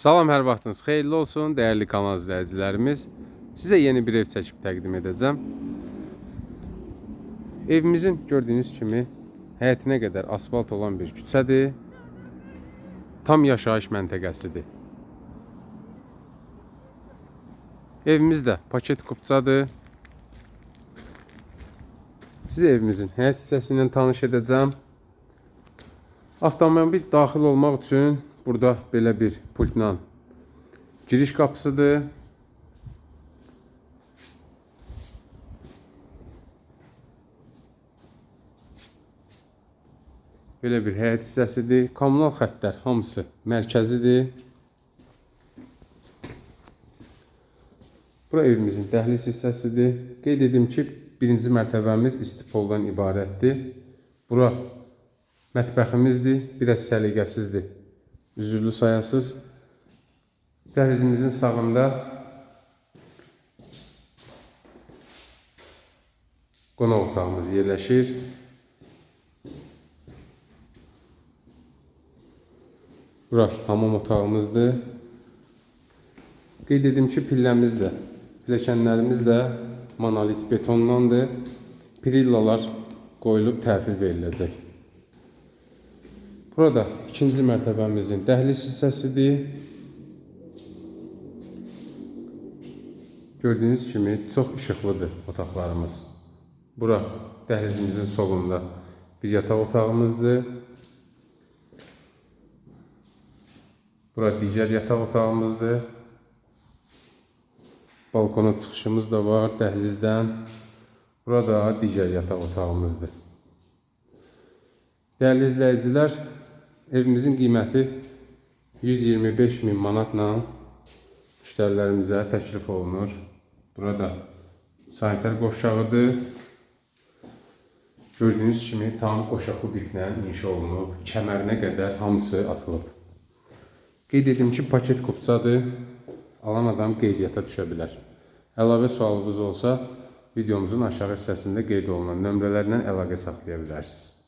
Salam, hər vaxtınız xeyirli olsun, dəyərli kanal izləyicilərimiz. Sizə yeni bir ev çəkib təqdim edəcəm. Evimizin gördüyünüz kimi həyətinə qədər asfalt olan bir küçədir. Tam yaşayış məntəqəsidir. Evimiz də paket kupçadır. Sizi evimizin həyət hissəsi ilə tanış edəcəm. Avtomobil daxil olmaq üçün burada belə bir pultla giriş qapısıdır. Belə bir həyət hissəsidir. Kommunal xəttlər hamısı mərkəzidir. Bura evimizin dəhliz hissəsidir. Qeyd edim ki, birinci mərtəbəmiz istipoldan ibarətdir. Bura mətbəximizdir. Biraz səliqəsizdir. Üzürlü sayasız. Dəhlizimizin sağında qonaq otağımız yerləşir. Bura hamam otağımızdır. Qeyd edim ki, pilləmiz də, pilləkənlərimiz də monolit betondandır. Prillalar qoyulub təhvil veriləcək. Burada ikinci mərtəbəmizin dəhliz hissəsidir. Gördüyünüz kimi çox işıqlıdır otaqlarımız. Bura dəhlizimizin solunda bir yataq otağımızdır. Bura digər yataq otağımızdır. Balkona çıxışımız da var dəhlizdən. Burada digər yataq otağımızdır. Dəyərli izləyicilər, evimizin qiyməti 125 min manatla müştərilərimizə təklif olunur. Burada sanitar qovşağıdır. Gördüyünüz kimi tam qoşa kubiklə inşa olunub, kəmərinə qədər hamısı atılıb. Qeyd edim ki, paket kupçadır. Alan adam qeydiyyata düşə bilər. Əlavə sualınız olsa, videomuzun aşağı hissəsində qeyd olunan nömrələrlə əlaqə saxlaya bilərsiniz.